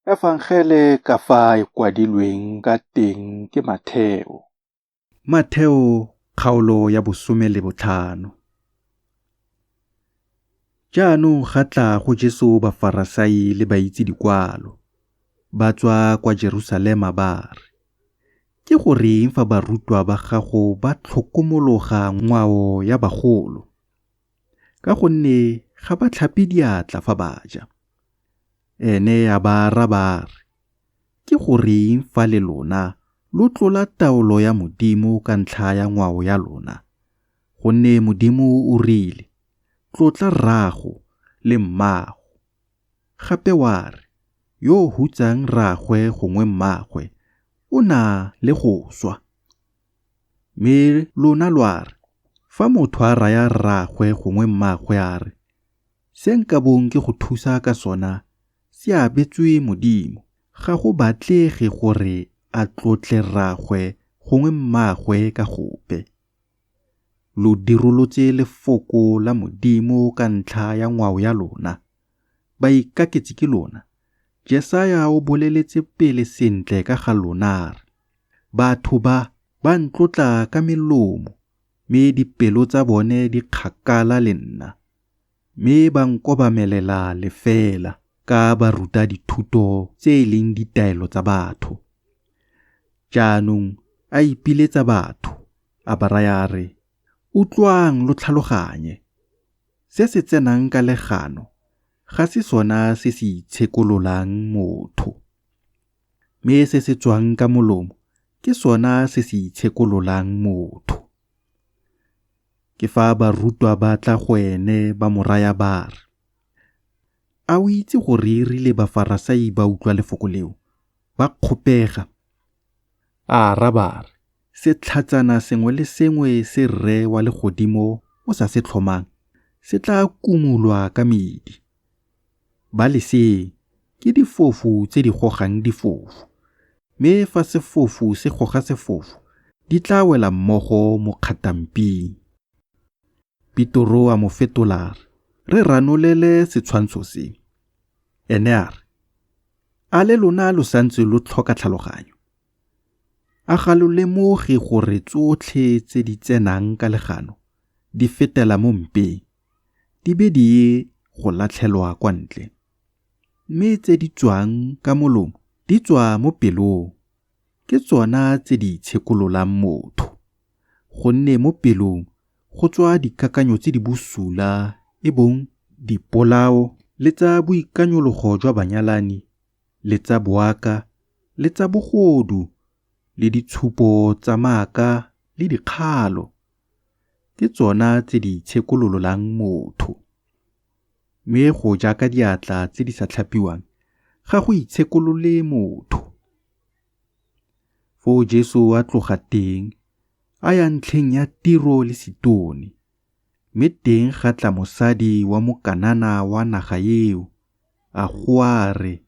Efangele ka fa e kwadilweng ka teng ke Matheo. Matheo kgaolo ya bosome le botlhano. Jaanong ga tla go Jesu Bafarasai le baitse dikwalo, ba tswa kwa Jerusalema ba re, Ke goreng fa barutwa ba gago ba tlhokomologa ngwao ya bagolo? Ka gonne ga ba tlhape diatla fa ba ja. Ene a ba araba a re, Ke goreng fa le lona lo tlola taolo ya Modimo ka ntlha ya ngwao ya lona? Gonne Modimo o rile, Tlotla rraago le mmaago. Gape wa re, Yo o hutsang rraagwe gongwe mmaagwe o na le go swa. Mme lona lwa re, Fa motho a raya rraagwe gongwe mmaagwe a re, Se nka bong ke go thusa ka sona se abetswe Modimo, ga go batlege gore a tlotle rraagwe gongwe mmaagwe ka gope. Lo dirolotse lefoko la Modimo ka ntlha ya ngwao ya lona. Baikaketsi ke lona, Jesaya o boleletse pele sentle ka ga lona a re, Batho ba ba ntlotla ka melomo, mme dipelo tsa bone di kgakala le nna. Mme ba nkobamelela lefela ka ba ruta dithuto tse e leng ditaelo tsa batho. Jaanong a ipiletsa batho, a ba raya a re, Utlwang lo tlhaloganye! Se se tsenang ka legano ga se sona se se itshekololang motho, mme se se tswang ka molomo ke sona se se itshekololang motho. Ke fa barutwa ba tla go ene ba mo raya ba re, A o itse gore e rile Bafarasai ba utlwa lefoko leo, ba kgopega? A araba a re, Setlhatsana sengwe le sengwe se Rre wa legodimo o sa se tlhomang se tla kumolwa ka medi. Ba leseng, ke difofu tse di gogang difofu, mme fa sefofu se goga sefofu, di tla wela mmogo mo kgatamping. Petoro a mo fetola a re, Re ranolele setshwantsho se. Ene a re, A le lona lo santse lo tlhoka tlhaloganyo? A ga lo lemoge gore tsotlhe tse di tsenang ka legano di fetela mo mpeng, di be di ye go latlhelwa kwa ntle? Mme tse di tswang ka molomo di tswa mo pelong, ke tsona tse di itshekololang motho. Gonne mo pelong go tswa dikakanyo tse di bosula e bong dipolao le tsa boikanyologo jwa banyalani le tsa boaka le tsa bogodu le ditshupo tsa maaka le dikgalo. Ke tsona tse di itshekololang motho. Mme go ja ka diatla tse di sa tlhapiwang ga go itshekolole motho. Foo Jesu a tloga teng a ya ntlheng ya Tiro le Sitone. Mme teng ga tla mosadi wa Mokanana wa naga eo, a goa a re,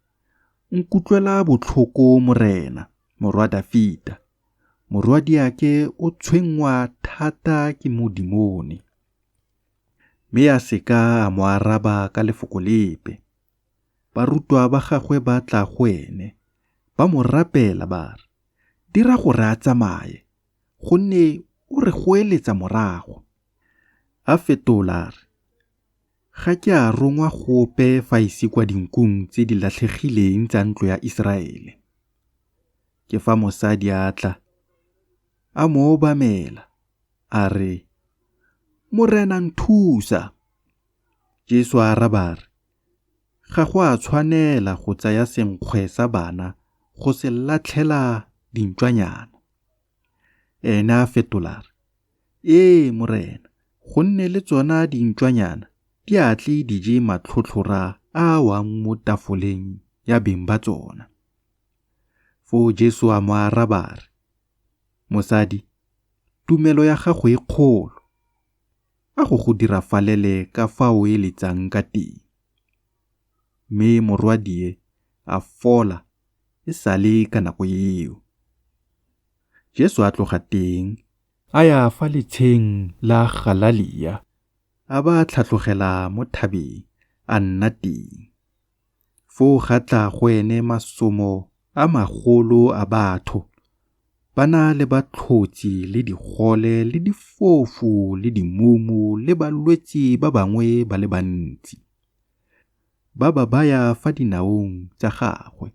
Nkutlwela botlhoko Morena, morwa Dafita, morwadiake o tshwenngwa thata ke modimone. Mme a se ka a mo araba ka lefoko lepe. Barutwa ba gagwe ba tla go ene, ba mo rapela ba re, Dira gore a tsamaye, gonne o re goeletsa morago. A fetola a re, Ga ke a rongwa gope fa e se kwa dinkung tse di latlhegileng tsa ntlo ya Iseraele. Ke fa mosadi a tla, a mo obamela, a re, Morena nthusa! Jesu a araba a re, Ga go a tshwanela go tsaya senkgwe sa bana go se latlhela dintšwanyana. Ene a fetola a re, Ee, Morena, gonne le tsona dintšwanyana di a tle di je matlhotlhora a a wang mo tafoleng ya beng ba tsona. Foo Jesu a mo araba a re, Mosadi, tumelo ya gago e kgolo, a go go dirafalele ka fa o eletsang ka teng. Mme morwadie a fola e sa le ka nako eo. Jesu a tloga teng a ya fa letsheng la Galalia, a ba a tlhatlogela mo thabeng, a nna teng. Foo ga tla go ene masomo a magolo a batho, ba na le batlhotsi le digole le difofu le dimumu le balwetse ba bangwe ba le bantsi. Ba ba baya fa dinaong tsa gagwe,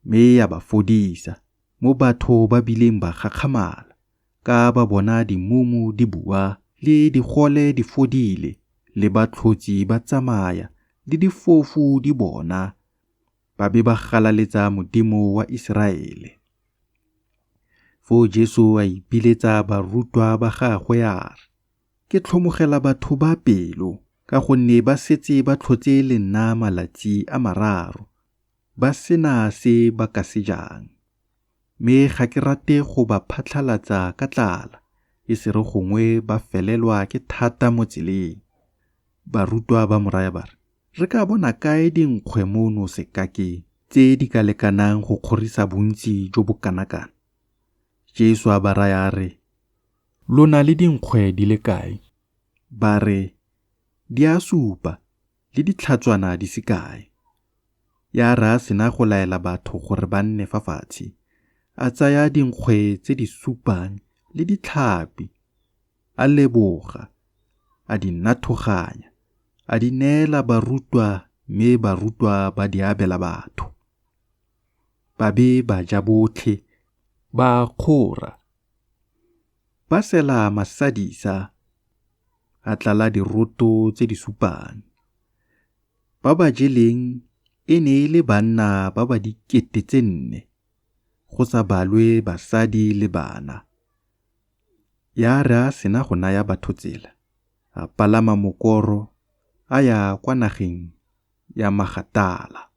mme a ba fodisa, mo batho ba bileng ba gakgamala, ka ba bona dimumu di bua le digole di fodile le batlhotsi ba tsamaya le difofu di bona, ba be ba galaletsa Modimo wa Iseraele. Foo Jesu a ipiletsa barutwa ba gagwe a re, Ke tlhomogela batho ba pelo, ka gonne ba setse ba tlhotse le nna malatsi a mararo, ba se na se ba ka se jang. Mme ga ke rate go ba phatlhalatsa ka tlala, e se re gongwe ba felelwa ke thata mo tseleng. Barutwa ba mo raya ba re, Re ka bona kae dinkgwe mono sekakeng tse di ka lekanang go kgorisa bontsi jo bo kanakana? Jesu a ba raya a re, Lo na le dinkgwe di le kae? Ba re, Di a supa le ditlhatswana di se kae. Ya re a sena go laela batho gore ba nne fa fatshe, a tsaya dinkgwe tse di supang le ditlhapi, a leboga, a di nathoganya, a di neela barutwa mme barutwa ba di abela batho. Ba be ba ja botlhe, ba kgora. Ba sela masadisa, a tlala diroto tse di supang. Ba ba jeleng e ne e le banna ba ba 4,000, go sa balwe basadi le bana. Ya re a sena go naya batho tsela, a palama mokoro a ya kwa nageng ya Magatala.